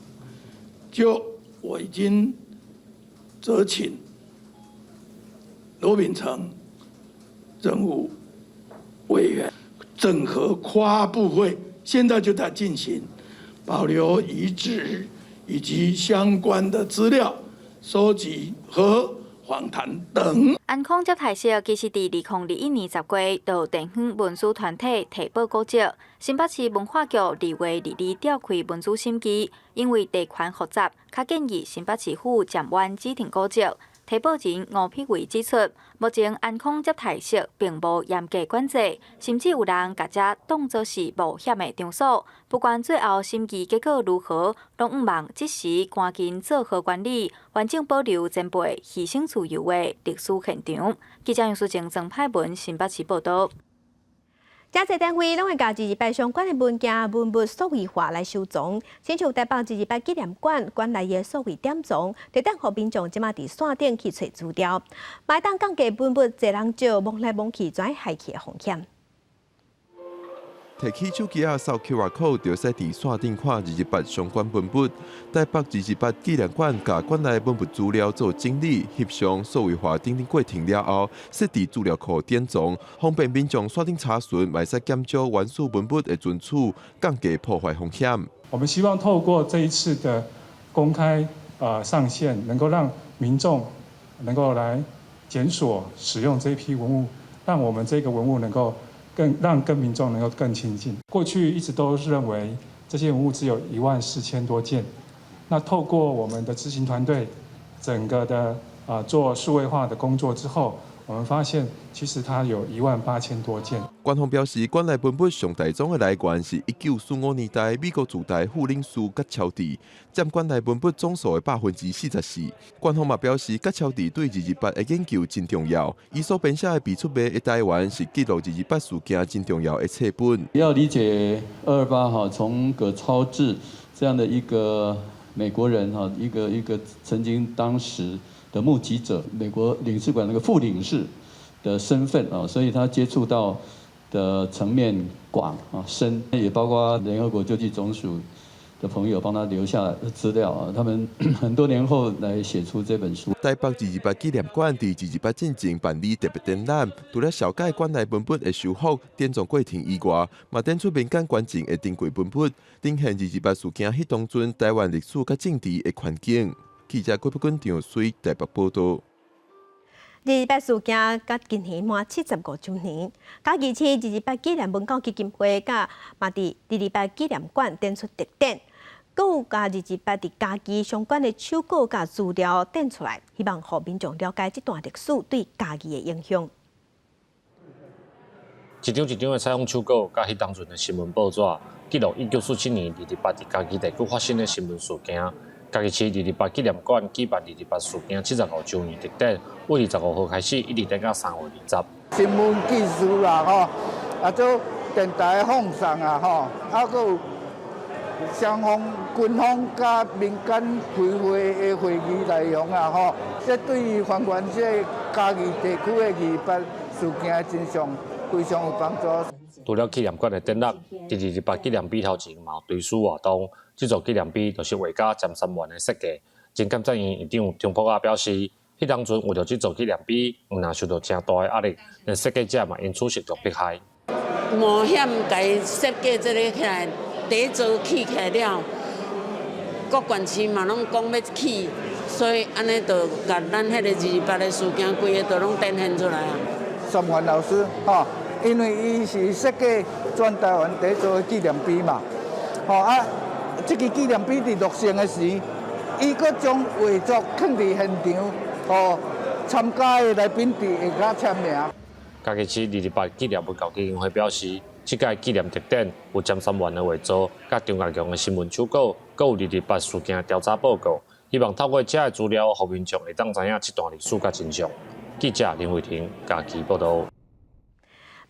就我已經責請羅秉成政務委員整合跨部會，現在就在進行保留遺址以及相關的資料收集和訪談等。安康接待室其實佇2021年10月，就地方文史團體提報古蹟，新北市文化局2月22召開文資審議，因為地權複雜，較建議新北市府暫緩指定古蹟。提報人吳丕偉指出，目前安康接待室並無嚴格管制，甚至有人共這當作是冒險的場所。不管最後審議結果如何，攏向望這時趕緊做好管理，完整保留前輩犧牲自由的歷史現場。記者楊淑靜、曾派文新北市報道。遮濟單位攏會共二二八相關的文件文物數位化來收藏，親像台北二二八紀念館館內的數位典藏，就等予民眾這馬佇線頂去揣資料，嘛會當降低文物濟人少摸來摸去轉害去的風險。提起手機仔掃 QR code，就會使佇線頂看二二八相關文物。台北二二八紀念館共館內文物資料做整理、翕相、數位化等等過程了後，設置資料庫典藏，方便民眾線頂查詢，嘛會使減少原始文物的存取，降低破壞風險。我們希望透過這一次的公開上線，能夠讓民眾能夠來檢索使用這批文物，讓我們這個文物能夠更讓跟民眾能夠更親近。過去一直都是認為這些文物只有14,000多件，那透過我們的執行團隊整個的做數位化的工作之後，我們發現其實它有18,000多件。官方表示，館內文物上大宗的來源是1945年代美國駐台副領事葛超智，佔館內文物總數的44%。官方嘛表示，葛超智對二二八的研究真重要，伊所編寫的被出賣的台灣是記錄二二八事件真重要的冊本。要理解二二八哈，從葛超智這樣的一個美國人哈，一個曾經當時的目擊者，美國領事館那個副領事的身份啊，所以他接觸到的層面廣啊深，也包括聯合國救濟總署的朋友幫他留下資料啊，他們很多年後來寫出這本書。台北二二八紀念館佇二二八進前辦理特別展覽，除了紹介館內文物的修復、典藏過程以外，嘛展出民間捐贈的珍貴文物，展現二二八事件彼當陣台灣歷史佮政治的環境。記者郭碧君、張水台北報道。二二八事件佮今年滿75週年，嘉義市二二八紀念文教基金會佮嘛佇二二八紀念館展出特展，閣有共二二八佇嘉義相關的手稿佮資料展出來，希望予民眾了解這段歷史對嘉義的影響。一張一張的採訪手稿，佮彼當陣的新聞報紙，記錄1947年二二八佇嘉義地區發生的新聞事件。嘉義市二二八紀念館舉辦二二八事件75週年特展，為25號開始，一直展到3月20。新聞技術啦，吼，啊做電台放送啊，吼，啊閣有雙方軍方佮民間開會的會議內容啊，吼，這對於還原這嘉義地區的二二八事件的真相非常有幫助。除了紀念館的展覽，佇二二八紀念碑頭前嘛有追思活動。這座紀念碑就是畫家詹三元的設計。前監察院院長張博雅表示，彼當陣為著這座紀念碑，毋但受到誠大的壓力，連設計者嘛因此受到迫害。冒險共伊設計這个起來，第一座起起來了，各縣市嘛攏講欲起，所以按呢就共咱彼个二二八的事件，規个都攏展現出來啊。三元老師，吼，因為伊是設計全台灣第一座紀念碑嘛，吼啊。這个紀念碑佇落成的時，伊閣將畫作囥佇現場，予參加的來賓佇下跤簽名。嘉義市二二八紀念文教基金會表示，這屆紀念特展有詹三元的畫作，佮張家強的新聞手稿，閣有二二八事件調查報告，希望透過這个資料，予民眾會當知影這段歷史佮真相。記者林慧婷嘉義報道。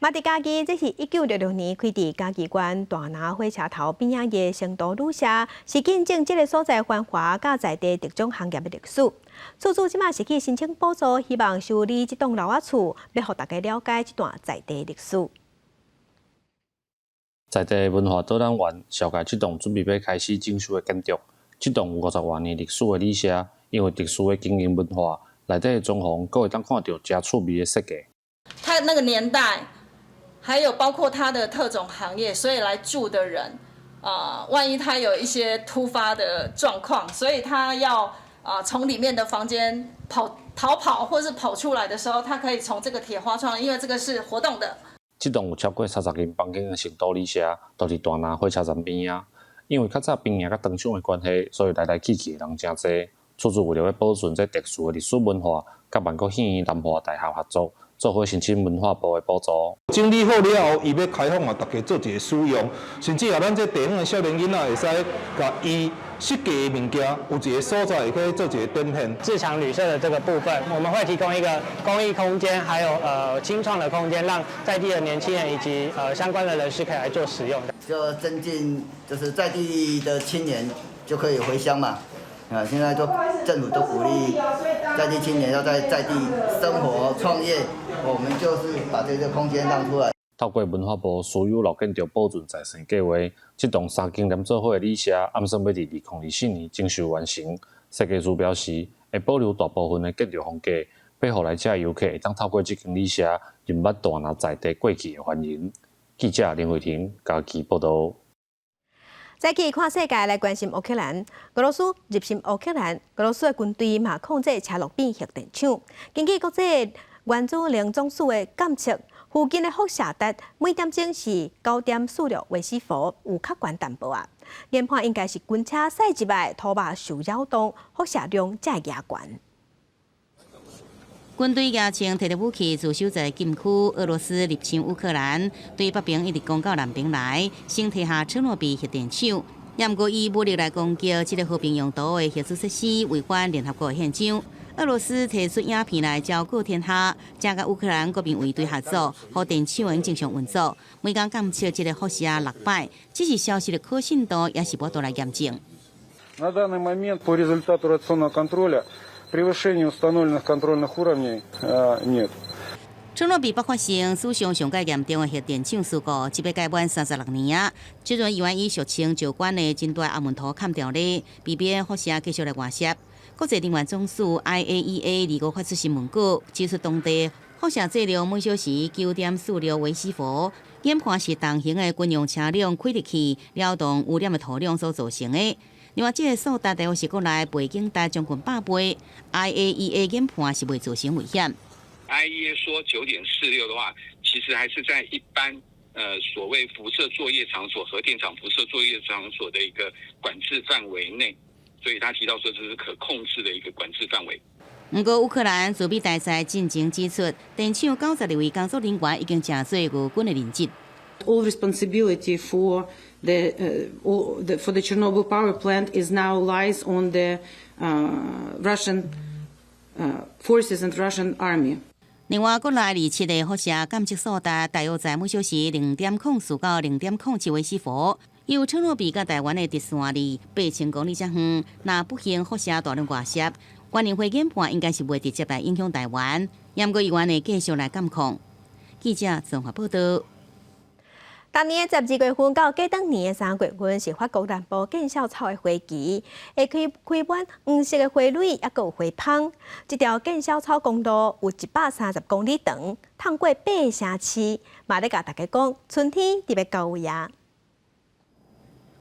嘛佇嘉義，這是1966年開佇嘉義縣大林火車頭邊仔的成都旅社，是見證這个所在繁華佮在地特種行業的歷史。厝主這馬是去申請補助，希望修理這棟老仔厝，欲予大家了解這段在地歷史。在地文化導覽員紹介這棟準備欲開始整修的建築。這棟有50外年歷史的旅社，因為特殊的經營文化，內底的裝潢閣會當看著誠趣味的設計。他那個年代，還有包括他的特種行業，所以來住的人，啊，萬一他有一些突發的狀況，所以他要啊從裡面的房間跑逃跑，或是跑出來的時候，他可以從這個鐵花窗，因為這個是活動的。這棟有超過30間房間的成都旅社，就佇大林火車站邊仔。因為較早兵營佮糖廠的關係，所以來來去去的人誠濟。厝主為著欲保存這特殊的歷史文化，佮萬國戲院南華大學合作，做伙申請文化部的補助。整理好了後，伊欲開放予大家做一个使用，甚至啊，咱這地方的少年囡仔會使共伊設計的物件，有一个所在會可以做一个展現。自強旅社的這個部分，我們會提供一個公益空間，還有青創的空間，讓在地的年輕人以及相關的人士可以來做使用。就增進，就是在地的青年就可以回鄉嘛。啊，現在都政府都鼓勵在地青年要在在地生活創業，我們就是把這個空間讓出來。透過文化部私有老建築保存再生計劃，這棟三間連做伙的旅社，按算欲佇2024年整修完成。設計師表示，會保留大部分的建築風格，欲予來遮遊客會當透過這間旅社，認捌大林在地過去的繁榮。記者林慧婷嘉義報導。再去看世界來關心烏克蘭，俄羅斯入侵烏克蘭，俄羅斯的軍隊嘛控制車諾比核電廠。根據國際原子能總署的監測，附近的輻射值每點鐘是9.46微西弗，有較懸淡薄仔。研判應該是軍車駛入來，土肉受擾動，輻射量才會加懸。軍隊舉槍提著武器駐守在禁區，俄羅斯入侵烏克蘭，對北邊一直攻到南邊來，先提下車諾比核電廠。也毋過以武力來攻擊這个和平用途的核子設施，違反聯合國憲章。俄羅斯提出影片來昭告天下，正佮烏克蘭國民衛隊合作，予電廠正常運作。每工監測這个輻射6擺，只是消息的可信度也是無法度來驗證。 На данный момент по результату радиационного контроля превышения установленных контрольных уровней нет。車諾比爆發生史上上蓋嚴重的核電廠事故，這欲屆滿36年啊！這陣猶原以俗稱石棺的真大阿門塗崁掉咧，避免輻射繼續來外泄。國際能源總署 IAEA 25發出新聞稿，指出當地輻射劑量每小時9.46微西弗，研判是重型的軍用車輛開入去，擾動污染的土壤所造成的。另外，這个數值大約是國內背景值將近100倍，IAEA 研判是袂造成危險。 IAEA 說9.46的話，其實還是在一般所謂輻射作業場所、核電廠輻射作業場所的一個管制範圍內，所以他提到說這是可控制的一個管制範圍。毋過烏克蘭儲備大賽進前指出，電廠92位工作人員已經成做俄軍的人質。 All responsibility for the Chernobyl power plant is now lies on the Russian forces and Russian army. 另外，國內27个輻射監測數值大約在每小時0.04到0.07微西弗。由車諾比佮台灣的直線離8000公里遮遠，若不幸輻射大量外泄，原能會研判應該是袂直接來影響台灣，毋過猶原會繼續來監控。記者綜合報導。逐年的12月份到過轉年的3月份是法國南部見效草的花期，會開開滿黃色的花蕊，抑閣有花芳。這條見效草公路有130公里長，通過八个城市，嘛咧共大家講，春天特別到位啊！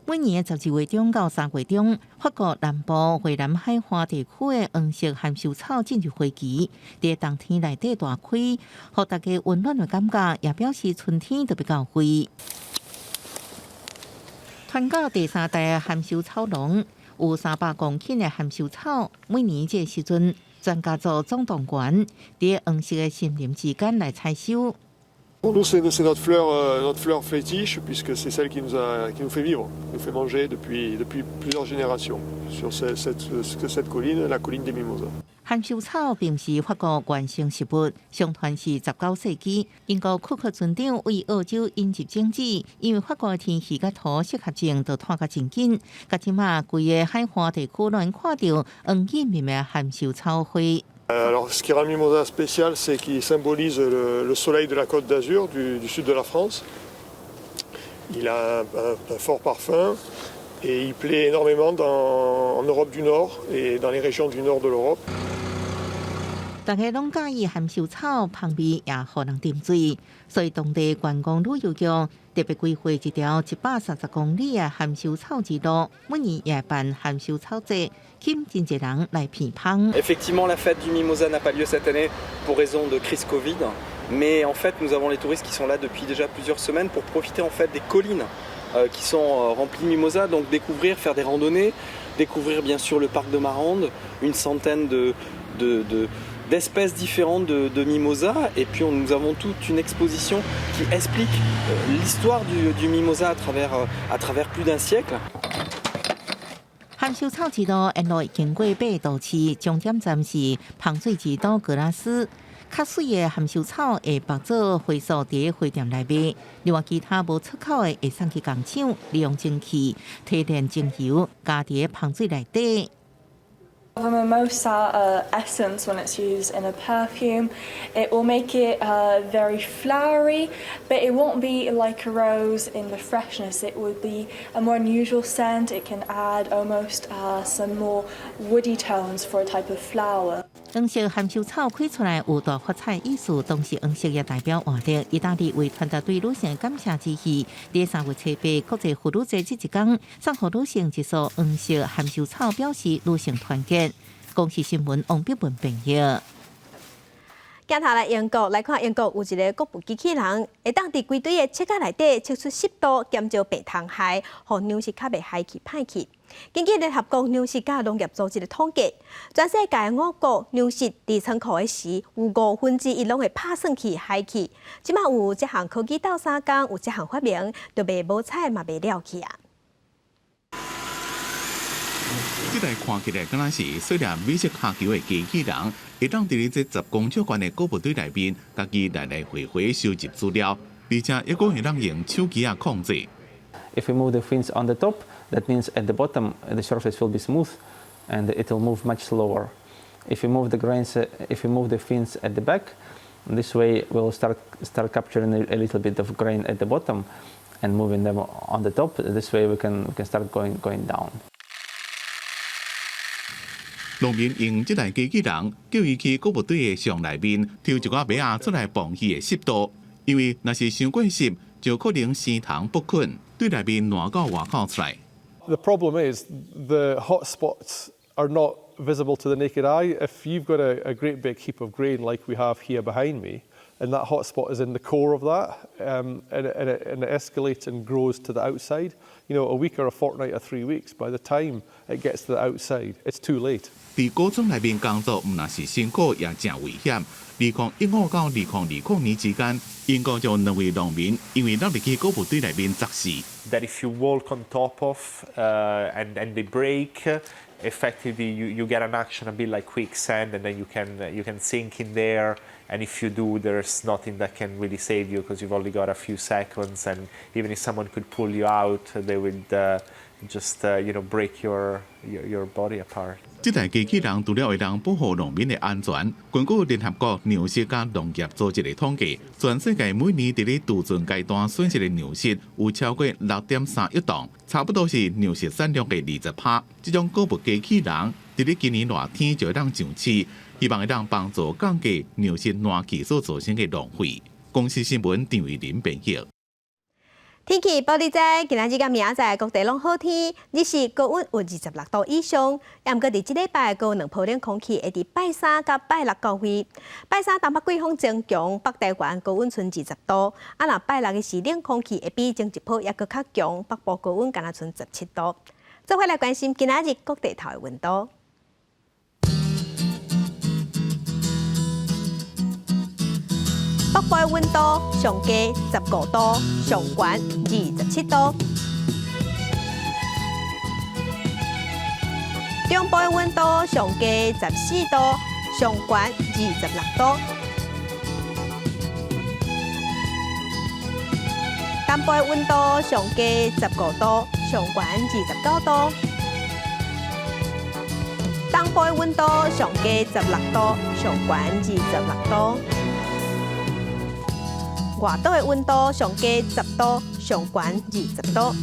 每年的12月中到3月中，法國南部蔚藍海岸地區的黃色含羞草進入花期，佇冬天內底大開，予大家溫暖的感覺，也表示春天特別到位。傳到第三代的含羞草農，有300公頃的含羞草，每年這个時陣，全家族總動員，佇黃色的森林之間來採收。 Nous, c'est notre fleur fétiche, puisque c'est celle qui nous fait vivre, qui nous fait manger depuis plusieurs générations sur cette colline, la colline des Mimosas. 含含羞草並毋是法國原生植物，相傳是19世紀英國庫克船長為澳洲引入種子，因為法國的天氣佮土適合種，就湠甲真緊。到這馬規個海岸地區攏看著黃金面的含羞草花。 Alors, ce qui rend le mimosa spécial, c'est qu'il symbolise le soleil de la Côte d'Azur, du sud de la France. Il a un fort parfum et il plaît énormément en Europe du Nord et dans les régions du nord de l'Europe. 大家攏佮意含羞草，芳味也予人沉醉，所以當地觀光旅遊局特別規劃一條130公里的含羞草之路，每年也辦含羞草節，吸引真濟人來鼻芳。 Effectivement, la fête du mimosa n'a pas lieu cette année pour raison de crise Covid, mais en fait, nous avons les touristes qui sont là depuis déjà plusieurs semaines pour profiter en fait des collines qui sont remplies de mimosas, donc découvrir, faire des randonnées, découvrir bien sûr le parc de Marande, une centaine d'espèces différentes de mimosa. Et puis nous avons toute une exposition qui explique l'histoire du mimosa à travers plus d'un siècle. 含羞草之路沿路經過八個都市，終點站是芳水之都格拉斯。較媠的含羞草會縛做花束佇花店內賣，另外其他無出口的會送去工廠，利用蒸汽提煉精油，加佇芳水內底。 The mimosa essence, when it's used in a perfume, it will make it very flowery, but it won't be like a rose in the freshness. It would be a more unusual scent. It can add almost some more woody tones for a type of flower. 黃色含羞草開出來有大發財意思，同時黃色也代表活力。意大利為傳達對女性的感謝之意，佇3月初8國際婦女節這一天，送予女性一束黃色含羞草，表示女性團結。公視新聞王碧文編譯。鏡頭來英國來看，英國有一个穀物機器人，會當佇規堆的粟仔內底測出濕度，減少病蟲害，予糧食較袂害去歹去。根據聯合國糧食佮農業組織的統計，全世界五穀糧食佇倉庫的時，有1/5攏會拍損去、害去。這馬有這項科技鬥相共，有這項發明，就袂無彩嘛袂了去啊！這台看起來敢若是細粒美式跤球的機器人，會當佇咧這10公尺懸的穀物堆內面，家己來來回回收集資料，而且猶閣會當用手機仔控制。 If we move the fins on the top, that means at the bottom the surface will be smooth and it will move much slower. If we move the grains, if we move the fins at the back, this way we'll start capturing a little bit of grain at the bottom and moving them on the top. This way we can start going down. 農民用這台機器人，叫伊去穀物堆的上內面，抽一寡麥仔出來磅彼的濕度，因為若是傷過濕，就可能生蟲爆菌，對內面爛到外口出來。 The problem is the hot spots are not visible to the naked eye. If you've got a great big heap of grain like we have here behind me, and that hot spot is in the core of that, and it escalates and grows to the outside, a week or a fortnight or 3 weeks, by the time it gets to the outside, it's too late. 佇穀倉內面工作，毋但是辛苦，也誠危險。2015到2020年之間，英國就兩位農民因為落入去穀物堆內面砸死。 That if you walk on top of and they break, effectively you get an action a bit like quicksand, and then you can sink in there. And if you do, there's nothing that can really save you because you've only got a few seconds. And even if someone could pull you out, they would just break your body apart. 這台機器人除了會當保護農民的安全，根據聯合國糧食佮農業組織的統計，全世界每年佇咧貯存階段損失的糧食有超過6.3億噸，差不多是糧食產量的20%。這種穀物機器人佇咧今年熱天就會當上市，希望會當幫助降低糧食爛去所造成的浪費。公視新聞張偉林編譯。天氣報你知，今仔日佮明仔載各地攏好天，日時高溫有26度以上。也毋過佇這禮拜，閣有兩波冷空氣會佇拜三佮拜六到位。拜三東北季風增強，北台灣高溫賰20度。啊，若拜六的時冷空氣會比前一波猶閣較強，北部高溫干焦賰17度。做伙來關心今仔日各地頭的溫度。北部的溫度上低15度，上懸27度。中部的溫度上低14度，上懸26度。南部的溫度上低15度，上懸29度。東部的溫度上低16度，上懸26度。外島的溫度上低10度，上懸20度。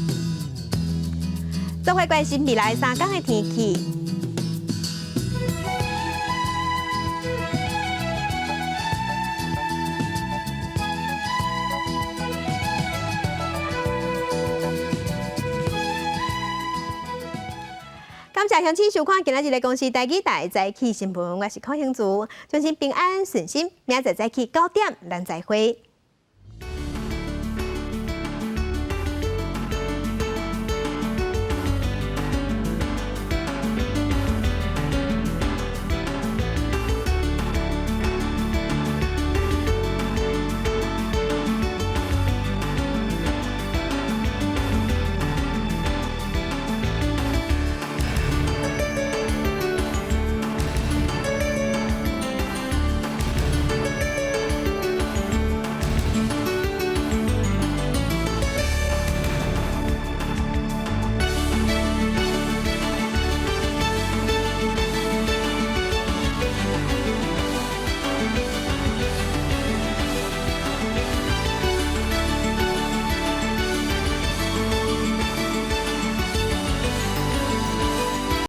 做伙關心未來3天的天氣。感謝鄉親收看今仔日的公視台語台早起新聞，我是柯興竹，相信平安順心，明仔載早起9點，咱再會。